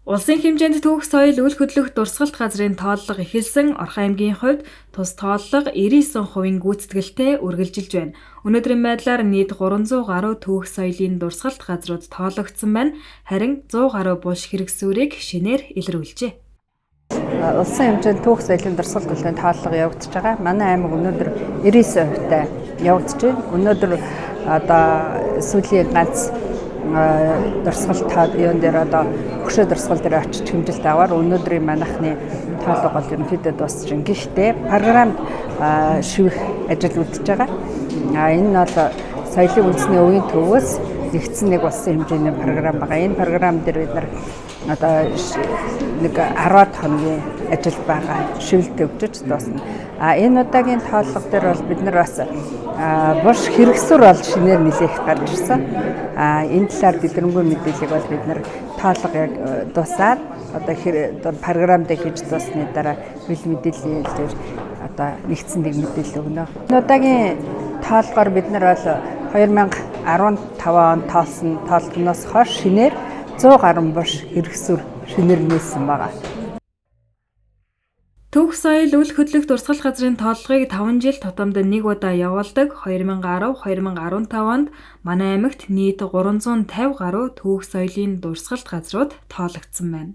Улсын хэмжээнд түүх соёл үл хөдлөх дурсгалт газрын тооллого эхэлсэн. Орхон аймгийн хувьд тус тооллого 99% гүйцэтгэлтэй үргэлжилж байна. Өнөөдрийн байдлаар нийт 300 гаруй түүх соёлын дурсгалт газрууд тоологдсон байна. Харин 100 гаруй булш хэрэгсүүрийг шинээр илрүүлжээ. Улсын хэмжээнд түүх соёлын дурсгалт төлөвийн тооллого явагдаж байгаа. Манай аймаг өнөөдөр 99%-тай явагдаж байна. Өнөөдөр одоо сүүлийн ганц дурсгал юун дээр одоо хөшөө дурсгал дээр очиж хэмжилт аваар өнөөдрийн манайхны тооллого бол ерөнхийдөө дуусч байна. Гэхдээ програмд шивэх ажил үлдэж байгаа. Энэ нь бол соёлын үндэсний өвийн төвөөс нэгдсэн нэг улсын хэмжээний програм байгаа. Энэ програм дээр бид нар одоо нэг 10 хоногийн ажил байгаа. Шивэлт өгчөж дуусна. Энэ удаагийн тооллого дээр бол бид нар бас булш хэрэгсүр бол шинээр нэлээх гарч ирсэн. Энэ талаар дэлгэрэнгүй мэдээллийг бол бид нар тооллого яг дуусаад одоо програм дээр хийж дууссаны дараа хэл мэдээллийн дээр одоо нэгдсэн нэг мэдээлэл өгнө. Энэ удаагийн тооллогоор бид нар бол 2015 онд тоолсон тооллогоноос хойш шинээр 100 гаруй булш хэрэгсүр шинээр нээсэн байгаа. Түүх соёл үл хөдлөх дурсгал газрын тооллогыг 5 жил тутамд нэг удаа явуулдаг. 2010-2015 онд манай аймагт нийт 350 гаруй түүх соёлын дурсгалт газрууд тоологдсон байна.